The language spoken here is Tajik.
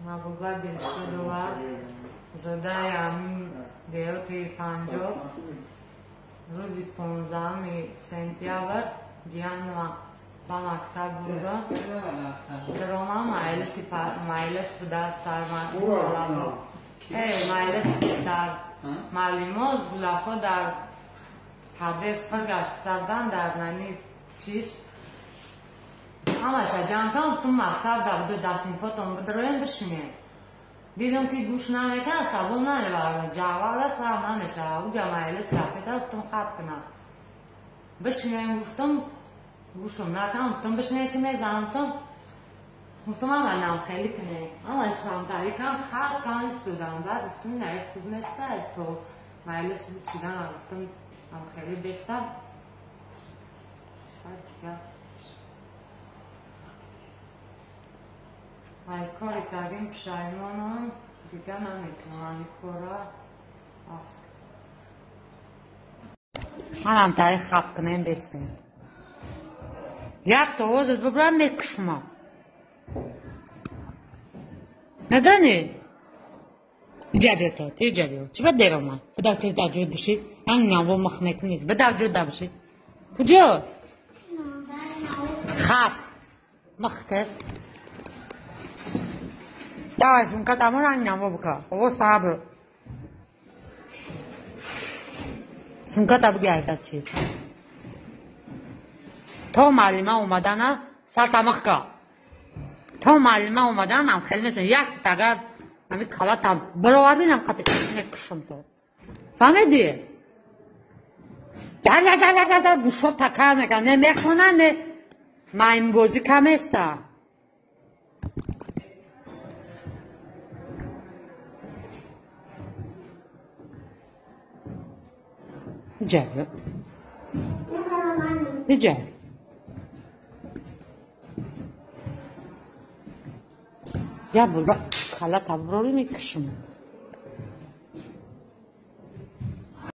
Маҳбуба Дилшодова, зодаи амин деҳоти Панҷоб, рӯзи 15 сентябр ҷиянма ба мактаб бурда. Даромам маълис буда маълис дар маълимо зулафо дар ҳабес пиргашт сабдан дар нани чиш ҳамаша ҷамъ кардам, гуфтум мактаб да буду дастинфотон бидроем бишинем. Дидам ки гӯш намекунад, сабун намебарад, ҷавала сар намешавад. Уҷа маълис рафтеса, гуфтум хат кунам. Бишинем гуфтум, гӯшум накунам, гуфтум бишинем ки мезанам тум. Гуфтум ама намхелӣ кунем. Ҳамаш хамтарӣ кардам, хат кардам истодам. Баъд гуфтум не, хуб неста, то маълис буд шудан, гуфтум ҳамхелӣ бестам. Баъд дигар ай кори кардем пушаймонам, дигар наметавонам ин корро аст. Манам тари хап кунем бестем. Як овозат бибарам мекушмам. Медонӣ? Иҷа биё то, ту иҷа биё. Чӣ ба дер омад? Бидар тез дар ҷой бишӣ. Ан наво мах мекунӣ. Бидар ҷой да бишӣ. Куҷо? Хап. Мах тез. Давай, сумка тамон ан наво бука. Ово сабр. Сумка та буги айда чи. То муаллима омадана сарта мах ка. То муаллима омаданам хеле месен як тагар ҳами калатам баровардинам қати мекушам то. Фаҳмидӣ? Да гӯшо такар мекунам, не мехонанд, не маймбозӣ каместа. Иҷа. Иҷа. Я бурда калата бирорӣ мекушам.